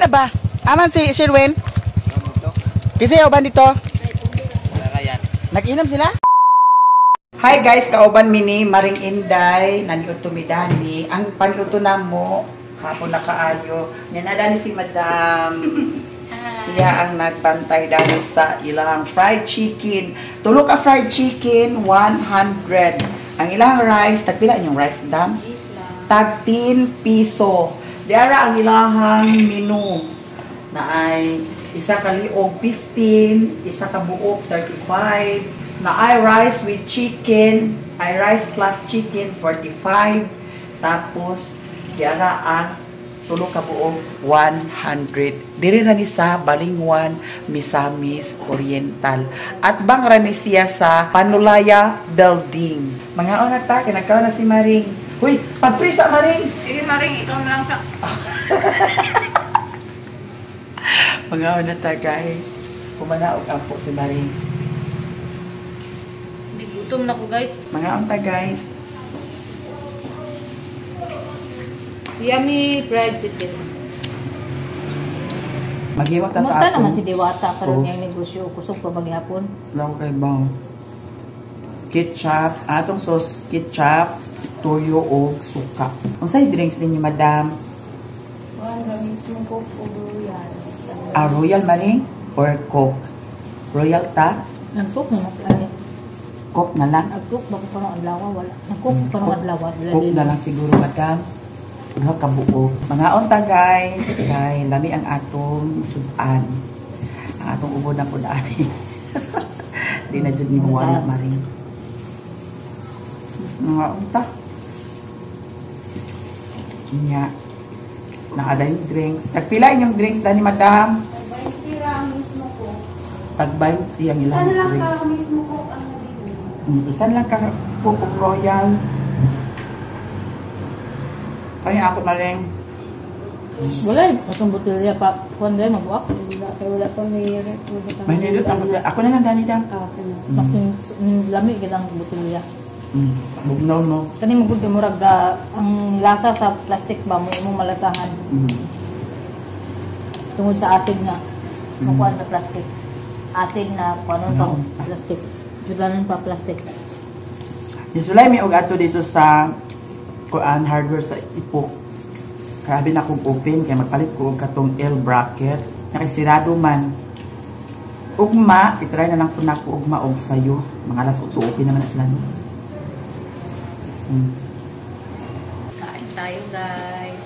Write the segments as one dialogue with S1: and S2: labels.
S1: na ba? Aman si Sherwin? Kasi uban dito? Nag-inom sila? Hi guys, kauban mini Maring Inday, naniudto mi dani. Ang panluto namo hapon na kaayo. Nya ni si Madam. Siya ang nagbantay dani sa ilang fried chicken. Tulo ka fried chicken, 100. Ang ilang rice, tagpila inyong rice, dam? Tag 10 piso. Diara ang ilahang menu na ay isa ka liog 15, isa ka buok 35, na ay rice with chicken, ay rice plus chicken 45, tapos diara ang tulo ka buok 100. Diri ra ni sa Balingwan, Misamis Oriental. At bang ra ni siya sa Panulaya Building. Mga una ta, kay nagkaon na si Maring. Uy, pagprisa Maring.
S2: Sige Maring, ikaw na lang sa.
S1: Mga una ta guys. Pumanaog ampo si Maring.
S2: Hindi gutom na ko guys.
S1: Mga unta guys.
S2: Yummy fried chicken.
S1: Maghiwat ta sa
S2: Kumusta
S1: atong
S2: naman si Diwata karon
S1: sauce.
S2: Niyang negosyo? Kusog pa ba gihapon?
S1: Wala ko kay bang. Ketchup, atong sauce, ketchup, toyo o suka. Unsay drinks ninyo, madam?
S2: Wala mismo Coke o Royal.
S1: Ah, Royal Maring or Coke? Royal ta?
S2: Nag-Coke na lang.
S1: Coke na lang?
S2: Nag-Coke ba ko parang adlaw? Wala. Nag-Coke parang adlaw.
S1: Coke na lang siguro, madam. Duha ka buo. Mga unta guys, kay lami ang atong sudan. Ang atong ubo na pud ani. Di na jud ni mawala Maring. Mga unta. Nya. Naada yung drinks. Tagpila inyong drinks dani, madam?
S3: Tag-20 ra ang mismo ko.
S1: Tag-20 ang ilang
S3: Isa na lang
S1: drinks.
S3: ka mismo ko ang nabili.
S1: Isa lang ka Coke Royal. Kaya ako Maring.
S2: Wala, atong botelya pa. Kuan dahil mabuak.
S3: Wala, kaya wala pa may
S1: May nindot ang botelya. Ako na lang dani dam.
S3: Ah, okay na.
S2: Mas lami kitang botelya.
S1: Bugnaw no.
S2: Kani magud kay murag ang lasa sa plastic ba mo imong malasahan. Tungod sa acid na makuan sa plastic. Acid na kuanon pa plastic. Julanan pa plastic.
S1: Nisulay mi og ato dito sa kuan hardware sa Ipok. Grabe na kong open kay magpalit ko og katong L bracket. Nakisirado man. Ugma, itry na lang po nako ugma og sayo. Mga alas 8 open naman na sila no.
S2: Kain tayo guys.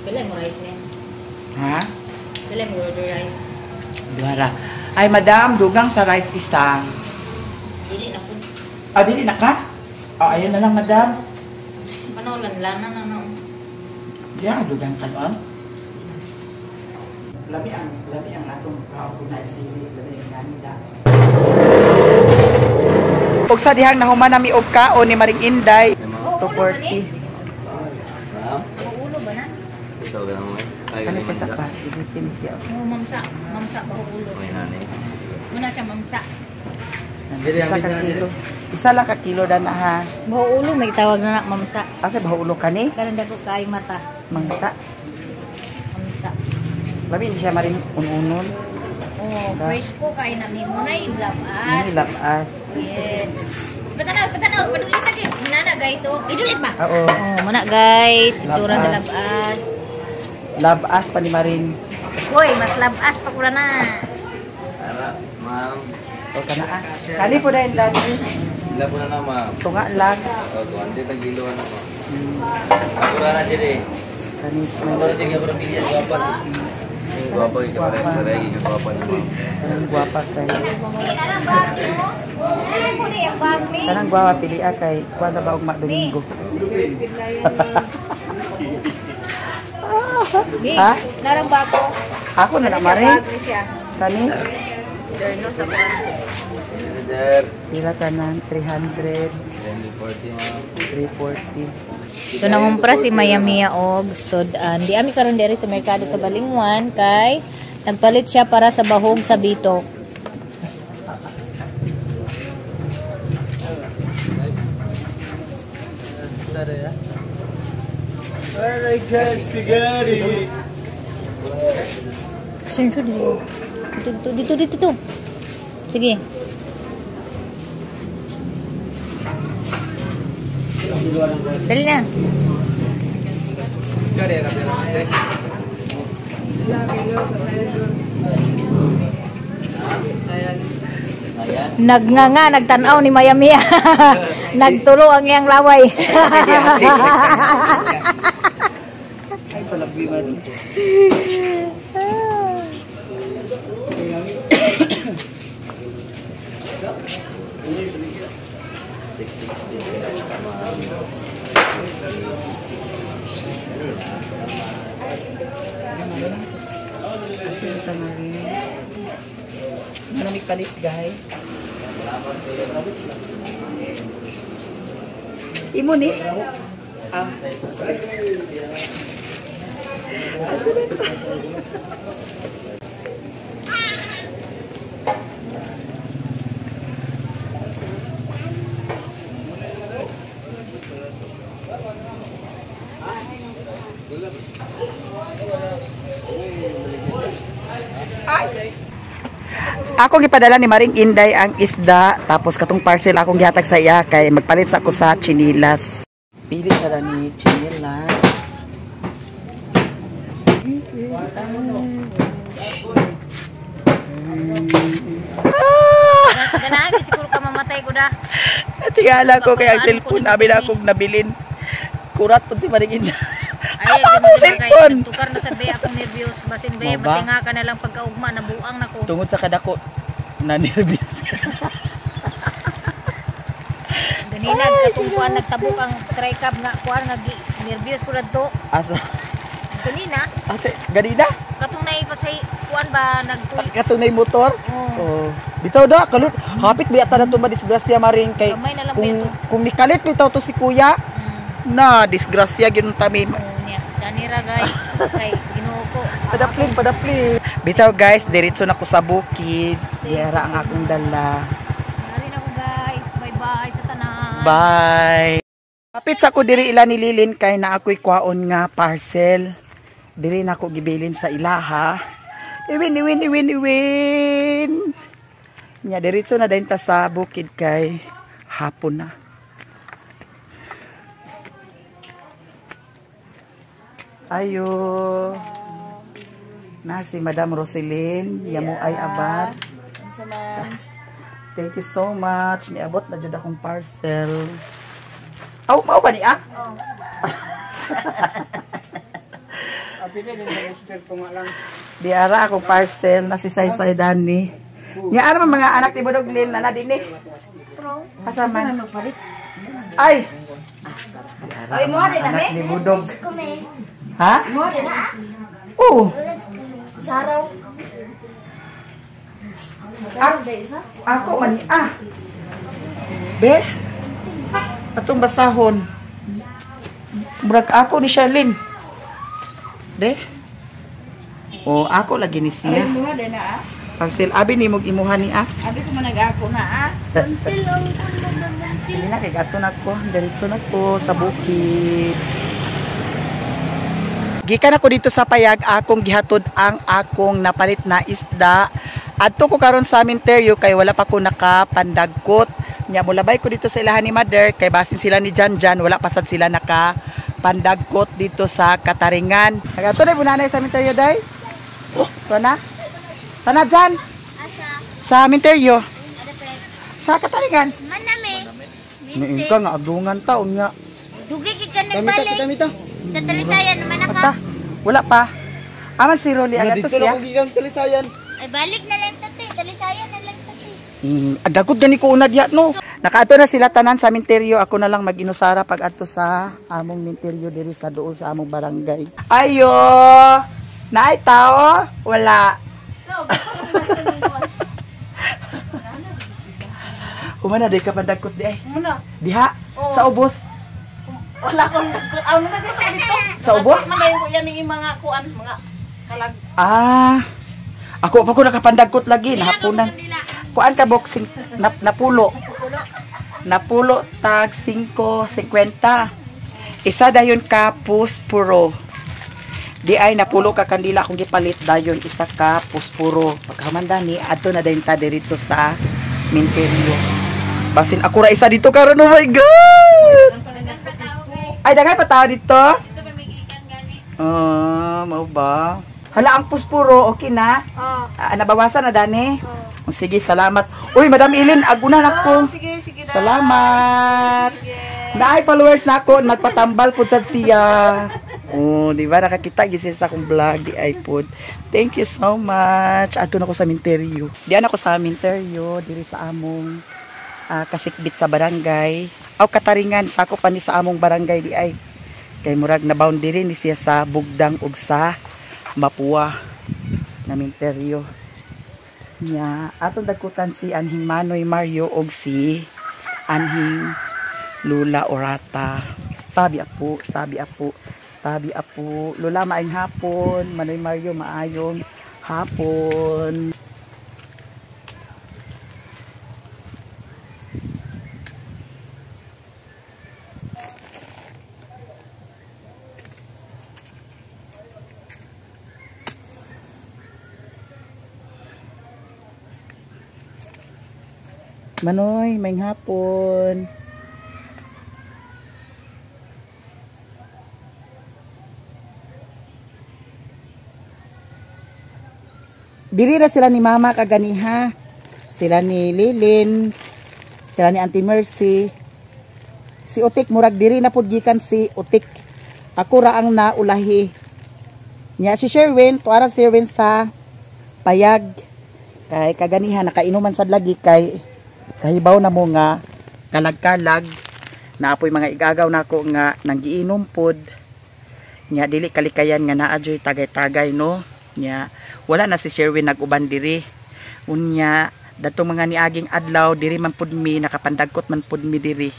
S2: Pila mo rice niya?
S1: Ha?
S2: Pila mo order rice?
S1: Duara. Ay madam, dugang sa rice isa.
S2: Dili na ko.
S1: Ah, dili na ka? Ah, ayun na lang madam.
S2: Ano lan lana na na.
S1: Diya, dugang ka noon. Lami ang atong kaon na isili, lami ang ganida. Og sa dihang nahuman nami og kaon ni Maring Inday. 240.
S2: Ulo ba na?
S4: Ito ganun mo eh. Ay,
S1: Ano
S4: ganun
S1: pa sa
S4: mamsa.
S1: pa? Ibusin siya.
S2: Oh, mamsa. Mamsa ba ulo?
S4: May nanay.
S2: Muna siya mamsa.
S1: Isa ka kilo. Isa lang ka kilo dan ha.
S2: Baho ulo may tawag na na mamsa.
S1: Asa baho ulo kani?
S2: Karon dako kay mata.
S1: Mangsa.
S2: Mamsa.
S1: Labi ni siya Maring ununon.
S2: Oh, fresh ko kay na mi mo na iblapas.
S1: Ni labas.
S2: Yes. Ipatanaw, ipatanaw, padulit ta kay nana guys. Oh, idulit ba?
S1: Oo.
S2: Oh, muna guys, itsura sa
S1: Labas.
S2: labas.
S1: Labas pa ni Maring.
S2: Uy, mas labas pa kula na.
S4: Tara, ma'am.
S1: O kana ah. Kali po dahil dani.
S4: Ila po na na, ma'am.
S1: Tunga lang.
S4: O, 200 ang kilo na, ma'am. Ako na diri.
S1: Kani
S4: Ako na diri, ako na pili ang gwapa. Yung gwapa, yung kapare, pare, yung gwapa ni ma'am.
S1: Kanang gwapa kay.
S2: Kanang bag mo. Kanang mo ni ang bag mi.
S1: Kanang gwapa pili ah kay kuan na ba og Domingo.
S2: Mi,
S1: Ha?
S2: narang bago.
S1: Ako na na Maring.
S2: Bag ni siya.
S1: Kani
S2: Derno sa kuan.
S4: Sir,
S1: pila tanan 300,
S4: 340, ma'am.
S1: 340.
S2: So nangumpra si Maya Mia og sudan. Di ami karon diri sa merkado sa Balingwan kay nagpalit siya para sa bahog sa bitok. Pasensya dito. Dito, dito, dito, dito. Sige. Dali na. Nagnganga, nagtanaw ni Maya Mia. Nagtulo ang iyang laway.
S1: Ay, palagbi man. Maraming palit, guys. Imo ni? Ah. Ako gipadala ni Maring Inday ang isda, tapos katong parcel akong gihatag sa iya kay magpalit sa ako sa chinilas. Pili ka ni chinilas.
S2: Ganahan siguro ka mamatay ko da.
S1: Tingala ko kay ang cellphone abi na akong nabilin. Kurat pud si Maring Inday.
S2: Ay,
S1: Asa akong cellphone?
S2: Tukar na sad ba akong nervyos. Basin ba
S1: Mo ba?
S2: matinga ka na lang pagkaugma nabuang nako.
S1: Tungod sa kadako na nervyos.
S2: Ganina katong kuan nagtabok ang tricab nga kuan nga nervyos ko radto.
S1: Asa?
S2: Ganina
S1: Ate, ganina?
S2: katong naipasay kuan ba nagtul.
S1: Katong nay motor?
S2: Oh.
S1: Oh. Bitaw da, kalut. Hapit ba yata na to madisgrasya Maring kay
S2: Gamay na lang
S1: kung
S2: ba ito?
S1: kung nikalit bitaw to si kuya, na disgrasya gyud tami.
S2: Oh, niya. Ganira guys kay Ginoo ko.
S1: Padapling, padapling. Bitaw guys, diretso na ko sa bukid. Diara ang akong dala.
S2: Dari na ko guys. Bye bye sa tanan.
S1: Bye. Kapit sa ko diri ila nililin kay na ako'y kwaon nga parcel. Diri na ako gibilin sa ilaha. Iwin, iwin, iwin, iwin. Nya diretso na dayon ta sa bukid kay hapon na. Ayo. Na si Madam Roselyn, yamo ay abat. Thank you so much. Niabot na jud akong parcel. Aw, mao ba ni ah? Diara akong parcel na si Saysay Dani. Nya ara man mga anak ni Budog Lin na na dinhi. Asa man? Ay. Ay, mo din anak ni Budog. Ha?
S3: Mo din na.
S1: Oo.
S3: Saraw.
S1: Ako man ah. Be. Atong basahon. Murag ako ni Charlene. De. Oh, ako lagi ni siya.
S3: Mo din na.
S1: Parcel abi ni mog imuha ni ah.
S3: Abi ko man nag-ako na ah.
S1: Dili na kay ato na ko, diretso na ko sa bukid. Gikan ako dito sa payag, akong gihatod ang akong napalit na isda. Adto ko karon sa Minteryo kay wala pa ko nakapandagkot. Nya mulabay ko dito sa ilahan ni Mother kay basin sila ni Jan Jan, wala pa sad sila nakapandagkot dito sa Kataringan. Ato na bunanay sa Minteryo day. Oh, na. Tana Jan. Sa Minteryo. Sa Kataringan.
S5: Manami.
S1: Niin ka nga adungan ta unya.
S5: Dugi ka nagbalik. Sa Talisayan naman na ka.
S1: Ata, wala pa. Aman si Rolly aga to siya.
S5: Ay balik na lang tate. Talisayan na lang tate.
S1: Agagod gani ko una diya no. Nakaato na sila tanan sa minteryo. Ako na lang mag-inusara pag adto sa among minteryo diri sa duol sa among barangay. Ayo. Naay tao? Wala. Humana di ka pandagkot di ay.
S3: Muna.
S1: Diha sa ubos.
S3: Wala akong nagkot. Aw, nagkot ako dito.
S1: Sa ubos?
S3: Magayon ko yan yung mga kuan, mga kalag.
S1: Ah. Ako pa ko nakapandagkot lagi nahaponan. Kuan ka boxing napulo. Napulo tag 5.50. Isa dayon ka puspuro. Di ay napulo ka kandila akong gipalit dayon isa ka puspuro. Pagkahuman dani adto na dayon ta diretso sa minteryo. Basin ako ra isa dito karon, oh my God. Ay daghan pa tao dito. Oh, mao ba? Hala ang puspuro, okay na?
S5: Oh.
S1: Nabawasan na dani? Oh. Sige, salamat. Uy, Madam Ilin, aguna na ko.
S3: Oh, sige, sige.
S1: Salamat. Naay followers na ako, nagpatambal pud sad siya. Oh, di ba nakakita gyud siya sa akong vlog di iPod. Thank you so much. Adto na ko sa minteryo. Diyan ako sa minteryo diri sa among kasikbit sa barangay. Aw kataringan sako pa ni sa among barangay di ay. Kay murag na boundary ni siya sa Bugdang ug sa Mapua na minteryo. Nya atong dagkutan si Anhing Manoy Mario og si Anhing Lula Orata. Tabi apo, tabi apo, tabi apo. Lula, maayong hapon. Manoy Mario, maayong hapon. Manoy, maayong hapon. Diri ra sila ni Mama kaganiha. Sila ni Lilin, sila ni Auntie Mercy. Si Utik murag diri na pud gikan si Utik. Ako ra ang naulahi. Nya si Sherwin, tuara si Sherwin sa payag. Kay kaganiha nakainuman sad lagi kay kahibaw na mo nga kalag-kalag na apoy mga igagaw nako nga nanggiinom pod. Nya dili kalikayan nga naa joy tagay-tagay no. Nya wala na si Sherwin nag-uban diri. Unya datong mga niaging adlaw diri man pud mi nakapandagkot man pud mi diri.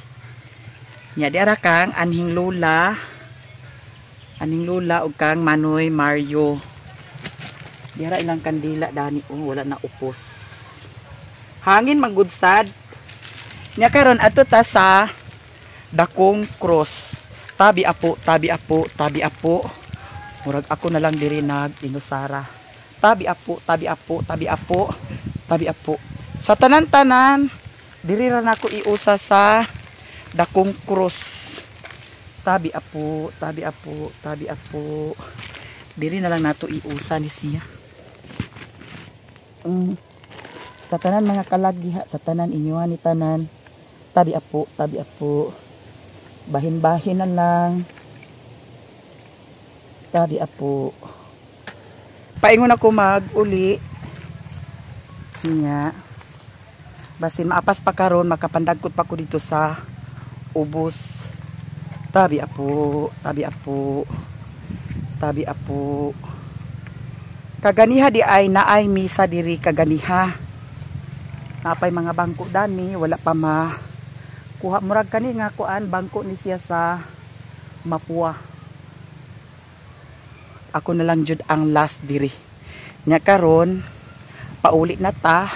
S1: Nya di ara kang Anhing Lola, Anhing Lola ug kang Manoy Mario. Di ara ilang kandila dani, oh wala na upos. Hangin magudsad. Nya karon adto ta sa Dakong Cross. Tabi apo, tabi apo, tabi apo. Murag ako na lang diri nag inusara. Tabi apo, tabi apo, tabi apo, tabi apo. Sa tanan-tanan diri ra nako iusa sa Dakong Cross. Tabi apo, tabi apo, tabi apo. Diri na lang nato iusa ni siya. Sa tanan mga kalaggiha, sa tanan inyuan ni tanan. Tabi apo, tabi apo. Bahin-bahin na lang. Tabi apo. Paingon ako mag-uli. Nga. Basin maapas pa karon, makapandagkot pa ko dito sa ubos. Tabi apo, tabi apo. Tabi apo. Kaganiha di ay naay misa diri kaganiha. Napay mga bangko dani, wala pa ma kuha murag kani nga kuan bangko ni siya sa Mapua. Ako na lang jud ang last diri. Nya karon pauli na ta.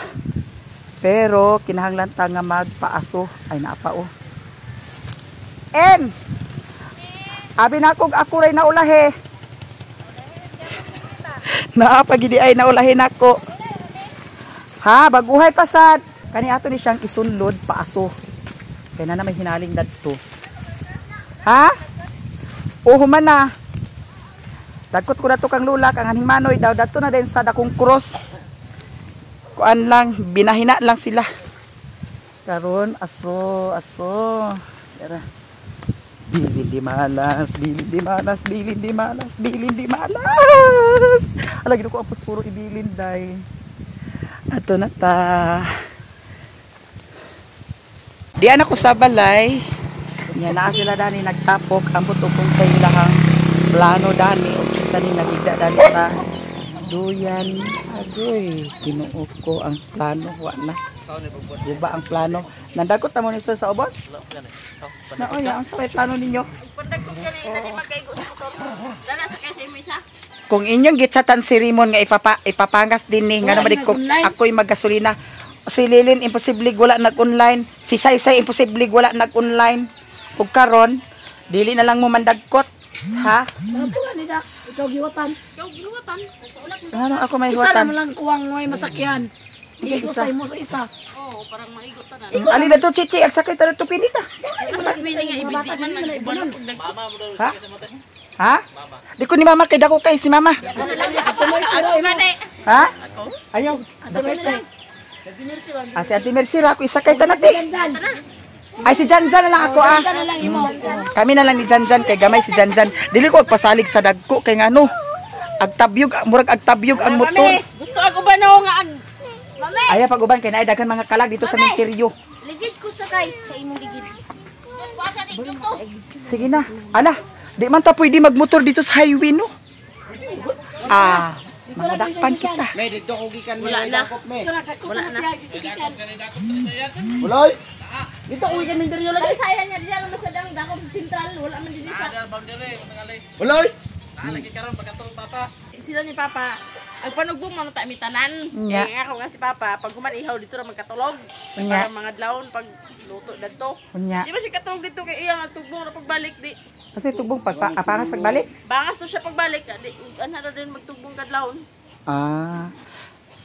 S1: Pero kinahanglan ta nga magpaaso. Ay naa pa oh. En. Abi na kog ako ray naulahi. Naa pa gidi ay naulahi nako. Ha, baguhay pa sad. Kani ato ni siyang isunlod paaso. Kay na may hinaling dadto. Ha? O human na. Dagkot ko na to kang lula kang Anhing Manoy daw dadto na din sa Dakong Cross. Kuan lang binahina lang sila. Karon aso aso. Tara. Bilin di malas, bilin di malas, bilin di malas, bilin di malas. Ala gid ko ang puro ibilin day. Ato na ta. Diyan ako sa balay. Nya naa sila dani nagtapok ambot og kung sa ilahang plano dani og kinsa ni nagigda dani sa duyan. Agoy, tinuok ko ang plano wa na. Guba ang plano. Nandagkot ta mo ni sir sa ubos? Na oy, ang sa plano ninyo?
S5: Pandagkot kani dali magkaigo sa motor. Dala sa kay sa imisa.
S1: Kung inyong gitsatan si Rimon nga ipapangas din ni nga naman ko ako'y maggasolina. Si Lilin imposible wala nag-online, si Saysay imposible wala nag-online. Ug karon Dili na lang mo mandagkot, ha?
S3: Ikaw giwatan.
S1: Ano ako may
S3: Isa
S1: huwatan?
S3: na lang kuwang may masakyan. Igo sa imo sa isa.
S1: Ali na to, Chichi. Ang sakit na to, pinita. Ha? Ha? Di ko ni mama kay dako kay si mama. Ha? Ayaw. Ah, si Ate Mercy ra ako isakay tanak di. Ay si Janjan na lang ako ah. Kami na lang ni Janjan kay gamay si Janjan. Dili ko agpasalig sa dagko kay ngano. Agtabyog, murag agtabyog ang motor.
S3: Gusto ako ba na nga ag
S5: Mami,
S1: Ayaw pag-uban kay naay daghan mga kalag dito sa Minteryo.
S5: ligid ko sakay sa imong ligid.
S1: Sige na. Ala, di man ta pwede magmotor dito sa highway no. Ah, mga dakpan kita.
S3: wala na. Wala na.
S4: Walay.
S3: Dito ko gikan Minteryo lagi.
S5: Talisayan niya diyan masadang dako sa sentral, wala man dinhi sa.
S4: Walay.
S3: Sila ni Papa. Ang panugbong man ta mi tanan.
S1: Nya.
S3: Kaya ako nga si Papa pag human ihaw dito ra magkatulog.
S1: Nya.
S3: Para mga dlawon pag luto dadto.
S1: Unya.
S3: Di ba siya katulog dito kay iya nga tugbong ra pagbalik di.
S1: Kasi tubong pagpa apangas pagbalik.
S3: Bangas to siya pagbalik di ana ra din magtugbong kadlawon.
S1: Ah.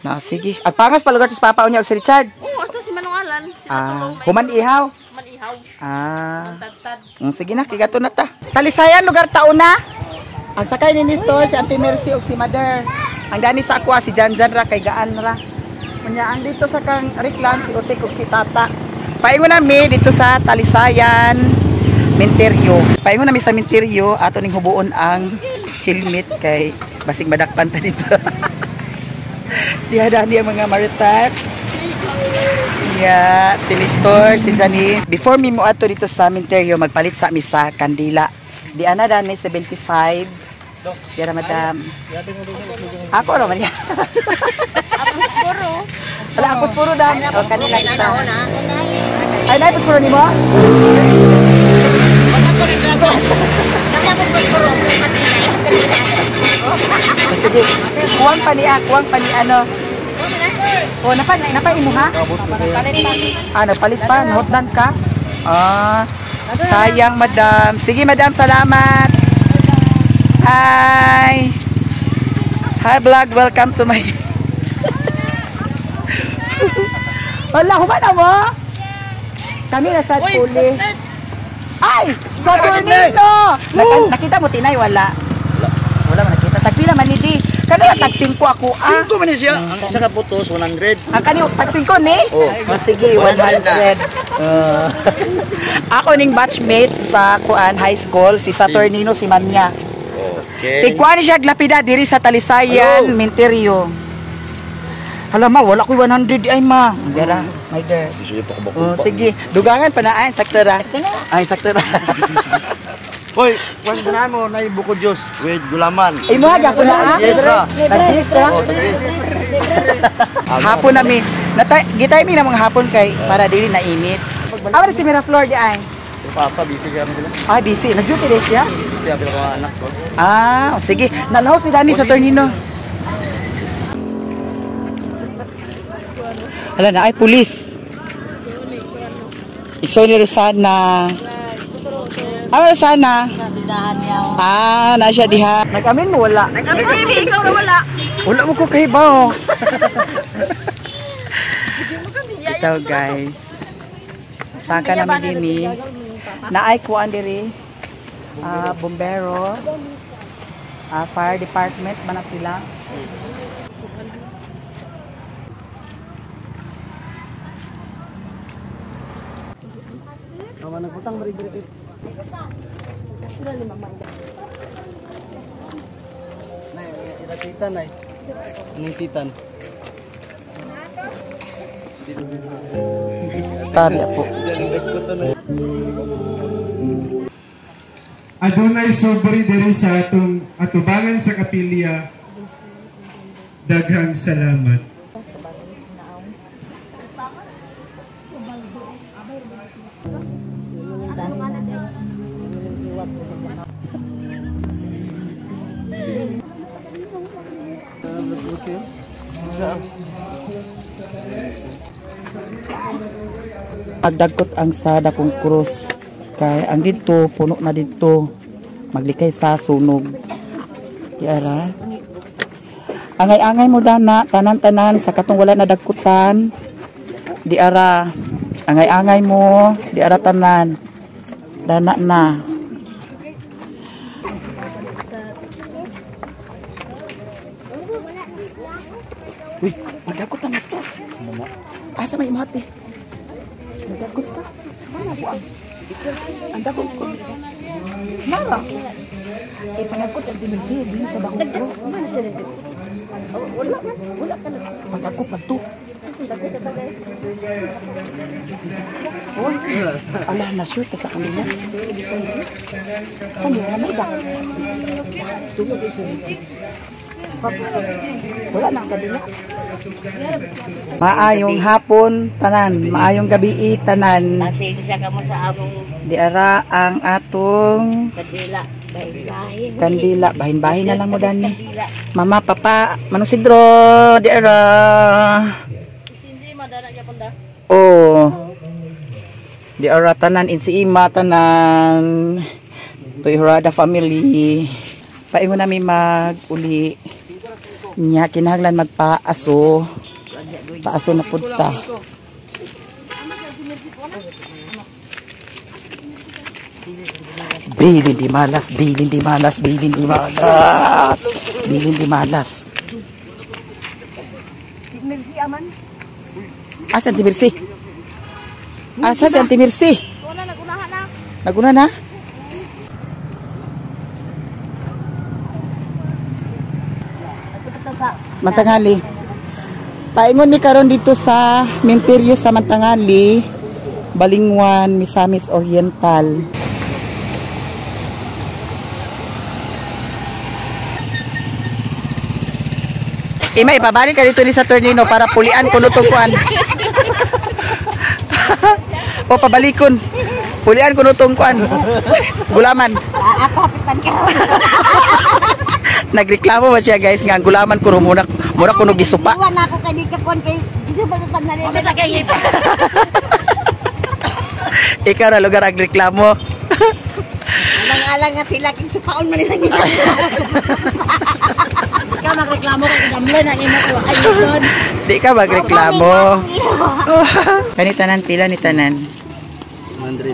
S1: Na sige. Agpangas pa lugar si Papa unya og si Richard.
S3: Oo, hasta si Manong Alan. Sila
S1: Ah,
S3: tulong, may
S1: human ihaw.
S3: Human ihaw.
S1: Ah.
S3: Tad-tad.
S1: Sige na, kigato na ta. Talisayan lugar taon na. Ang sakay ni Nestor, si Auntie Mercy ug si Mother. Ang dani sa ako si Janjan ra kay gaan ra. Unya ang dito sa kang reklam si Utik ug si Tata. Paingon nami dito sa Talisayan Minteryo. Paingon nami sa Minteryo ato ning hubuon ang helmet kay basig madakpan ta dito. Diha dani ang mga marites. Yeah, si Listor, si Janice. Before mi mo ato dito sa Minteryo, magpalit sa mi sa kandila. Di ana dani 75. Dira madam. Ako ra man ya.
S5: Apos puro.
S1: Wala ako puro dan. O kanila isa. Ay nay puro nimo? Sige. Kuwang pa niya, kuwang pa ni ano. O napa napa imo ha? Ah, nagpalit pa, nahotdan ka? Ah, sayang madam. Sige madam, salamat. Hi. Hi vlog, welcome to my Wala, human na mo? Kami na sa puli. Ay! Sa tornado! Nakita mo, Tinay, wala. Wala man nakita. Tagpila man ni di. Kanila tag 5 ako ah.
S4: 5 man siya. Ang isa ka putos 100.
S1: Ang kani tag 5 ni?
S4: Oh.
S1: Oh, sige, 100. Ako ning batchmate sa kuan high school, si Saturnino si Manya.
S4: Okay.
S1: Tigkuan ni siya glapida diri sa Talisayan, Minteryo. Hala ma, wala ko'y 100 ay ma. Dara, my dear. Oh, sige, dugangan pa na ay sakto ra. Ay sakto ra.
S4: Hoy, kung ganahan mo na buko juice with gulaman.
S1: Ay mo gapon na ah.
S4: Yes ra.
S1: Nag-yes ra.
S4: Oh, yes.
S1: Hapon na mi. Gitay mi na mga hapon kay para dili na init. Awa si Miraflor di ay.
S4: Pasa busy kami sila.
S1: Ah, busy. Nag-duty day siya.
S4: Kaya pila ko anak ko.
S1: Ah, oh, sige. Nalahos mi dani sa Tornino. Hala na ay pulis. Ikso ni Rosana. Ah, Rosana. Ah, na siya diha. Nag-amin mo wala.
S3: Nag-amin ikaw na wala.
S1: Wala mo ko kahibaw. Ito guys. Saka namin dini. Naay kuan diri. Ah, bombero. Ah, fire department man na sila.
S4: Nay, ila titan nay. Ning titan.
S1: Tabi po.
S6: Adunay sobre diri sa atong atubangan sa kapilya. Daghang salamat.
S1: Pagdagkot ang sa dakong krus. Kay ang dito puno na dito. Maglikay sa sunog. Diara. Angay-angay mo dana, tanan-tanan sa katong wala na dagkutan. Diara. Angay-angay mo, diara tanan. Dana na. Uy, magdakot na mister. Asa may imati? Magdakot ka? Ang dakot ko. Nara. Eh, panagkot ang timirsi. Dito sa bakong ko. Wala man. Wala ka na. Pagdakot na to. Ala, na-shoot sa kanila. Kanila na iba. Wala na ang kabila. Maayong hapon tanan, maayong gabi tanan.
S5: Pasensya ka mo sa among
S1: Diara ang atong
S5: kandila. Bahin-bahin.
S1: Kandila, bahin-bahin na lang mo dani. Mama, papa, Manong Sidro, diara. Oh. Diara tanan insiima tanan. Toy Hurada family. Paingon nami mag-uli. Nya kinahanglan magpaaso. Paaso na pud ta. Bilin di malas, bilin di malas, bilin di malas. Bilin di malas. Asa si Mercy? Asa si Auntie Mercy? Naguna na. Mantangali. Paingon mi karon dito sa Menterio sa Mantangali, Balingwan, Misamis Oriental. Ima, ipabalik ka dito ni Saturnino para pulian kuno tong kuan. O pabalikon. Pulian kuno tong kuan. Gulaman.
S5: Ako hapitan ka.
S1: Nagreklamo ba siya guys nga ang gulaman ko mura mura kuno gisupa.
S5: Iwan ako kay di ka kuan kay gisupa sa pagnalit.
S1: Ikaw na lugar ang reklamo.
S5: Alang-alang nga sila king supaon man nila. Ikaw magreklamo kay gamle na imo ko ay yun.
S1: Di ka magreklamo. Kani tanan pila ni tanan?
S4: 100.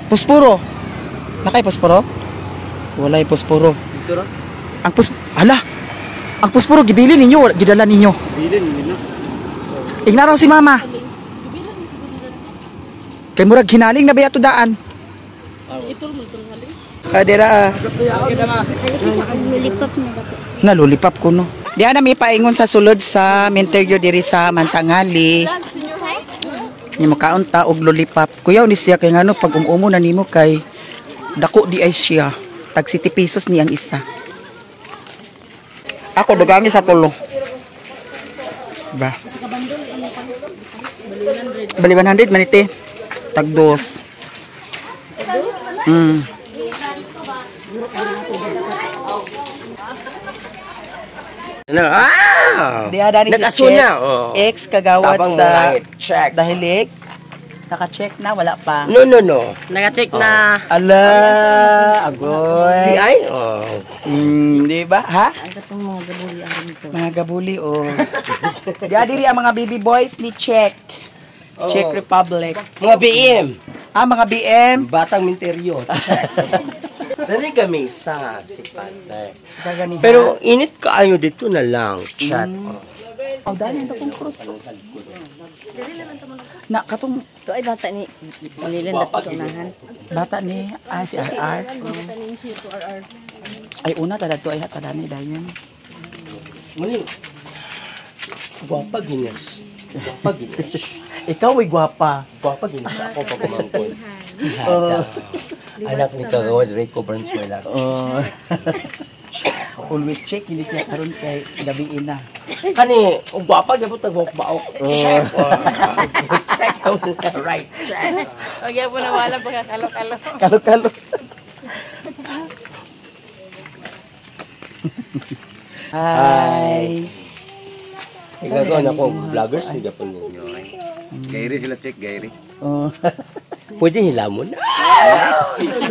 S1: Puspuro. Nakay puspuro? Walay puspuro. Ang pus hala. Ang puspuro gibili ninyo, gidala ninyo.
S4: Bilin ninyo.
S1: Ignaraw si mama. Kay murag hinaling na ba ato daan? Ah, dira. Nalulipap ko no. Diyan na may paingon sa sulod sa Menterio diri sa Mantangali. Ni makaunta og lolipop. Kuyaw ni siya kay ngano pag umumo na nimo kay dako di ay siya. Tag 70 pesos ni ang isa. Ako dugangi sa tulo. Ba. Bali 100 manite. Tag dos.
S4: Ano? Ah! Nag-aso na. Oh.
S1: Ex kagawad
S4: Tapang
S1: sa
S4: check.
S1: Dahilig. Naka-check na, wala pa.
S4: No, no, no.
S3: Naka-check na.
S1: Ala, agoy.
S4: Di ay? Oh.
S1: Di ba? Ha?
S2: Ang katong mga gabuli ang ganito.
S1: Mga gabuli, oh. Diya diri ang mga baby boys ni Czech.
S4: Oh.
S1: Czech Republic.
S4: Mga BM.
S1: Ah, mga BM.
S4: Batang Minteryo. Check. Dali kami sa Sipante. Pero init kaayo dito na lang. Check.
S1: Oh, dali ang akong cross. Na katong
S2: Ito ay bata ni Manila na tunahan.
S1: Bata ni ay si RR. Ay una tada to ay tada ni dayon.
S4: Muli. Gwapa gines. Gwapa gines.
S1: Ikaw ay gwapa.
S4: Gwapa gines ako pag umangkon. Ihada. Anak ni Kagawad Rico Branzuela.
S1: Oh. Always check hindi siya karon kay gabi na.
S4: Kani, og gwapa gyud tag baok. Check. Check. Right. Check.
S3: Okay po na wala pagkakalo-kalo.
S1: Kalo-kalo. Hi.
S4: Ikaw na ako vloggers sige po ninyo.
S7: Gairi sila check, gairi.
S1: Oh.
S4: Pwede hilamon.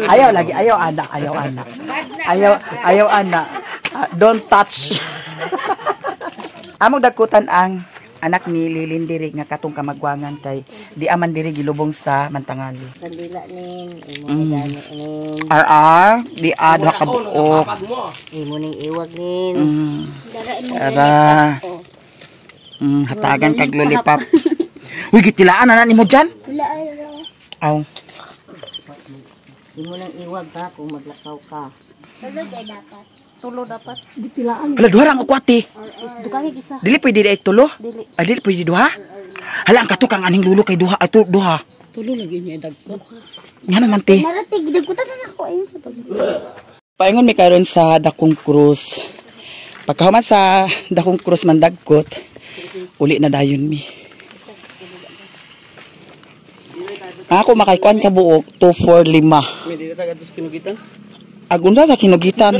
S1: Ayaw lagi, ayaw ana, ayaw ana. Ayaw, ayaw ana. Don't touch. Among dagkutan ang anak ni Lilin diri nga katong kamagwangan kay di aman diri gilubong sa Mantangali.
S2: Kandila ning imo ni ning
S1: RR di adha ka buok.
S2: Imo ning iwag nin.
S1: Ara. Hatagan kag lollipop. Uy, gitilaan na nimo dyan? Aw.
S2: Imo nang iwag ka kung maglakaw ka.
S3: Tulo dapat.
S1: Hala, duha ra ang ukwati.
S2: Dugangi isa.
S1: Dili pwede di ay tulo? Dili. Ay, dili pwede duha? Hala, ang katukang aning lulo kay duha. Ay, duha.
S3: Tulo lagi niya dagko.
S1: Nga naman, te.
S5: Naratig, dagkutan na ako. Ayun.
S1: Paingon mi karon sa Dakong Krus. Pagkahuman sa Dakong Krus mandagkot, uli na dayon mi. Ako makaykuan ka buok 2 4 5.
S4: May dili ta kadto sa Kinugitan.
S1: Agunsa sa Kinugitan.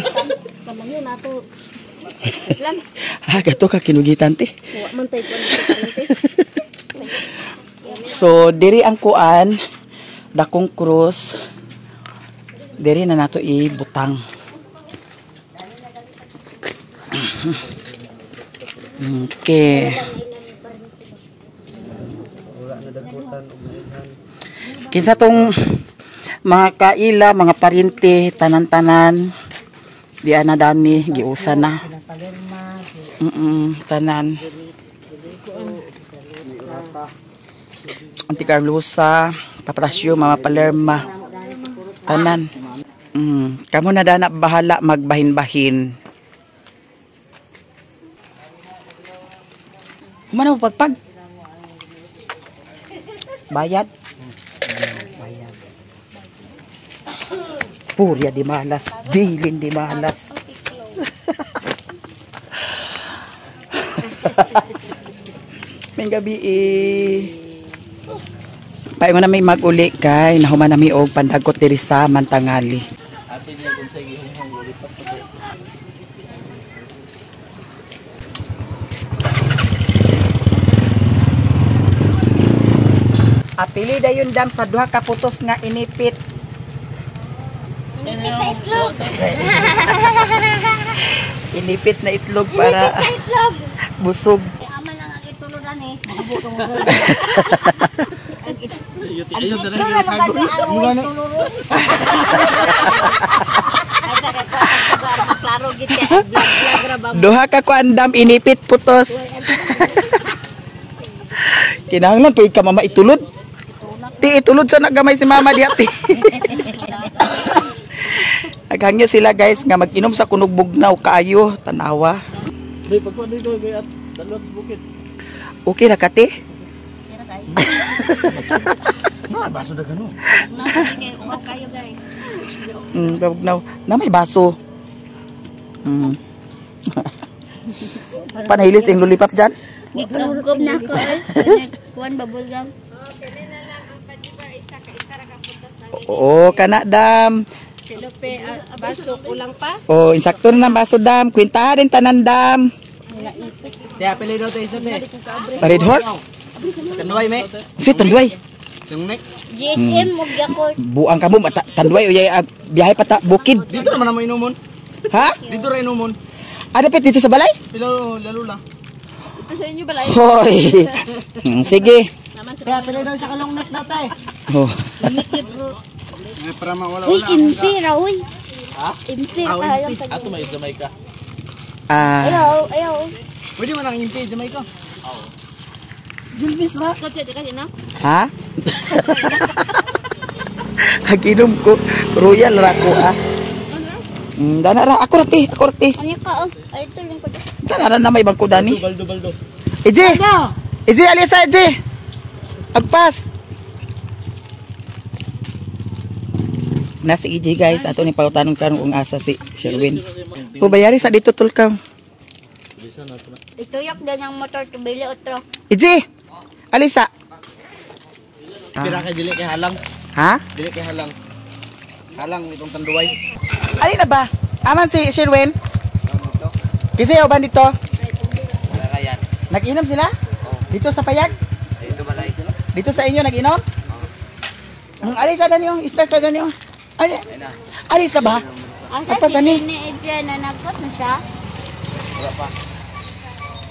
S1: Ha, gato ka Kinugitan te.
S3: Wa man tay kuan te.
S1: So diri ang kuan Dakong Krus. Diri na nato ibutang. Okay. Kinsa tong mga kaila, mga parente, tanan-tanan, di ana dani, giusa na. Tanan. Auntie Carlosa, Papatasyo, Mama Palerma, tanan. Kamo na dana bahala magbahin-bahin. Kumana mo pagpag? Bayad? Bayad. Purya di malas, dilin di malas. May gabi eh. Paingon na may mag-uli kay nahuman na mi og pandagkot diri sa Mantangali. Apili dayon dam sa duha ka putos nga inipit.
S5: Inipit na itlog.
S1: Inipit na itlog para
S5: Inipit na itlog.
S1: Busog.
S5: Ama lang ang ituluran eh.
S1: Duha ka kuandam inipit putos. Kinahanglan pwede ka mama itulod. Ti itulod sa nagamay si mama diha ti. Naghangyo sila guys nga mag-inom sa kunog bugnaw kaayo tanawa.
S4: May pagkuan dito kay at dalot sa bukid.
S1: Okay ra ka ti?
S4: Na baso dagano.
S3: Kayo guys.
S1: Bugnaw. Na may baso. Panahilis yung lollipop dyan?
S5: Gikab na ako. Kuan bubble gum.
S1: Oo, kana dam.
S3: Silope, baso kulang pa.
S1: Oh, insakto na ng baso dam. Kwintahan din tanan dam.
S4: Tiya pili daw tayo sa te.
S1: Red horse?
S4: Tanduay me.
S1: Si Tanduay.
S5: GSM og Yakult.
S1: Buang ka mo Tanduay uyay biyahe pa ta bukid.
S4: Dito naman mo inumon.
S1: Ha?
S4: Dito ra inumon.
S1: Ano pet dito sa balay?
S4: Pila lalula.
S3: Ito sa inyo balay.
S1: Hoy. Sige.
S4: Tiya pili daw sa kalong neck datay.
S1: Oh.
S4: Para mawala
S5: Uy, MP ra uy. Ha? MP ra.
S4: Ato may Jamaica.
S1: Ah.
S5: Ayaw, ayaw.
S4: Pwede man ang MP Jamaica.
S3: Oo.
S1: Ha? Haginom ko. Royal ra ko ah. Dana ra ako ra ti, ako ra ti.
S5: Ano ka oh? Ay ito lang ko.
S1: Dana ra na may bangko dani.
S4: Baldo baldo.
S1: Eje. Eje alisa Eje. Agpas. Na si EJ guys, ato ni pagtanong karon kung asa si Sherwin. Pubayari sa dito tulkaw.
S5: Ituyok din ang motor tubili otro.
S1: EJ. Alisa.
S4: Pira kay dili kay halang.
S1: Ha?
S4: Dili kay halang. Halang itong Tanduay.
S1: Ali na ba? Aman si Sherwin? Kasi ba dito? Nag-inom sila? Dito sa payag? Dito sa inyo nag-inom? Ang ali sa dani, start sa dani. Ali. Ali sa ba?
S5: Ang
S1: Apa
S5: sa
S1: tani?
S5: si ni Adrian na nagkot na siya.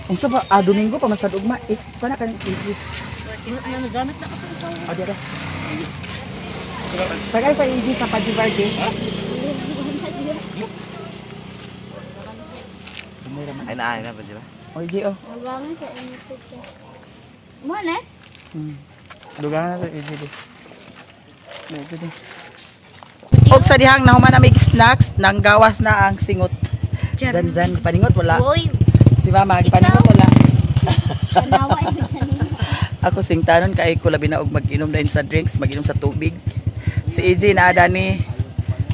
S1: Unsa ba? Ah, Domingo pa man sa ugma. Eh, kana kan TV. Oh, dira. Tagay pa easy sa Pajibarde.
S7: Ay na, ay na ba, di ba?
S1: O, G, oh.
S5: Mabangan sa inyo ko. Mo na?
S1: Dugangan na sa EG di. Medyo di. Og sa dihang nahuman na may snacks, nanggawas na ang singot. Dan dan paningot wala.
S5: Uy,
S1: Si mama paningot wala.
S5: tanawa ito sa ninyo.
S1: Ako sing tanon kay ko labi na og mag-inom dayon sa drinks, mag-inom sa tubig. Si EJ na dani.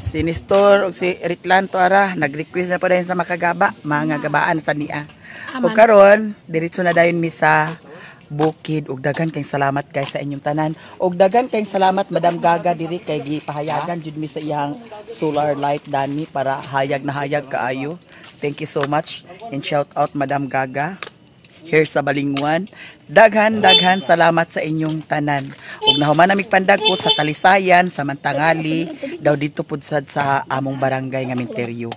S1: Si Nestor og si Eric Lanto ara nag-request na pa dayon sa makagaba, mga gabaan sa niya. Og karon, diretso na dayon mi sa bukid. Og daghan kayong salamat guys sa inyong tanan. Og daghan kayong salamat, Madam Gaga, diri kay gipahayagan jud mi sa iyang solar light dani para hayag na hayag kaayo. Thank you so much and shout out, Madam Gaga, here sa Balingwan. Daghan daghan salamat sa inyong tanan. Ug nahuman namig pandagkot sa Talisayan, sa Mantangali, daw dito pud sad sa among barangay nga Minteryo.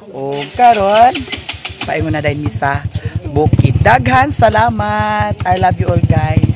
S1: Ug karon, paingon na dayon mi sa bukid. Daghan salamat. I love you all, guys.